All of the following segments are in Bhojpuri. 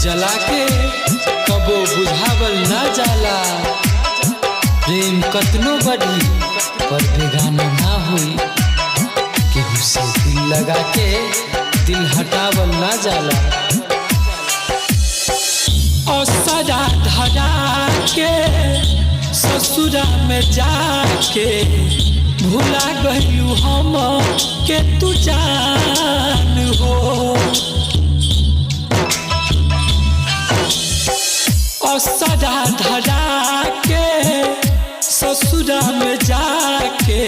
जला के कबो बुझावल ना जाला। प्रेम कतनो बढ़ी पर बेगाना ना होई, केहू से दिल लगा के दिल हटावल ना जाला। असरा धरा के ससुरा में जाके भुला गइलू हम के तू जान हो। असरा धरा के ससुरा में जाके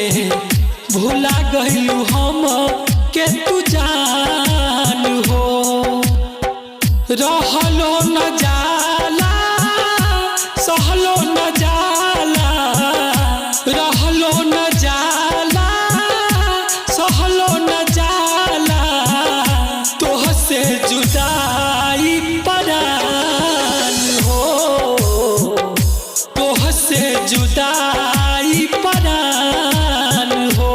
भुला गइलू हम के तू जान हो। रहलो न जाला सहलो न जाला, रहलो न जाला सहलो न जाला, तोह से जुदाई परान हो, तोह से जुदाई परान हो।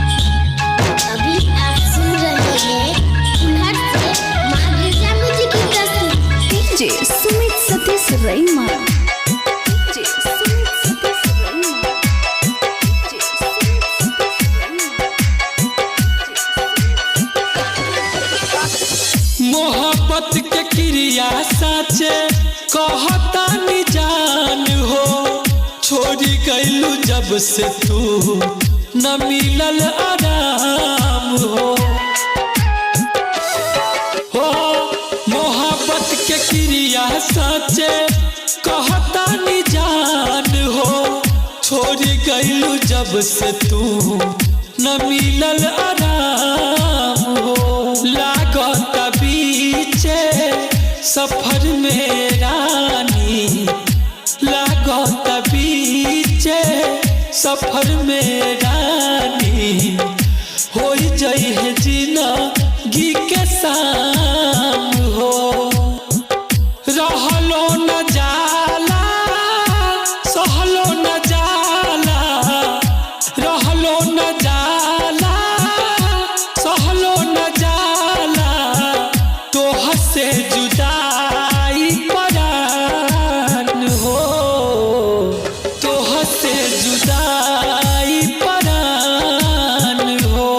अभी आप सुन रहे हैं कुल्हड़ से माँ गिरजा म्यूजिक की प्रस्तुति। DJ Sumit Satish रैमा। DJ Sumit Satish रैमा। DJ Sumit Satish रैमा। मोहब्बत के क्रिया साचे कहता जान हो, छोड़ी गइलू जब से तू न मिलल आराम हो। हो मोहब्बत के क्रिया साचे कहता जान हो, छोड़ी गइलू जब से तू न मिलल आराम हो। लागत बीचे सफर में रानी, लागत बीचे सफर में रानी, हो जई है जिंदगी के शाम हो। रहलो न जाला सहलो न जाला, रहलो न जाला सहलो न जाला, तोह से जुदाई परान हो, तोह से जुदाई परान हो।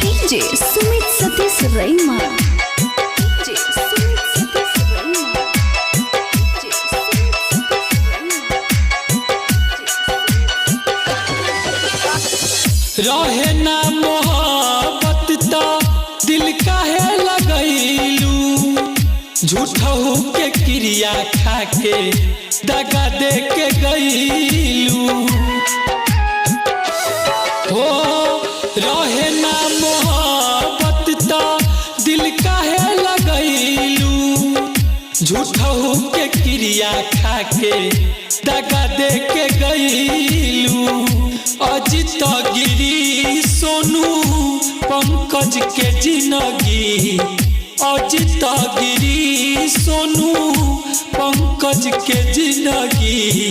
DJ Sumit Satish रैमा। DJ Sumit Satish रैमा। DJ Sumit Satish रैमा। रहे ना मोहब्बत त दिल काहे लगैलू, झूठहू के क्रिया खा के दगा दे के गईलू हो। रहे ना मोहब्बत त दिल काहे लगैलू, झूठहू के क्रिया खा के दगा दे के गईलू। अजित गिरी सोनू पंकज के जिनगी, अजित गिरी सोनू पंकज के जिनगी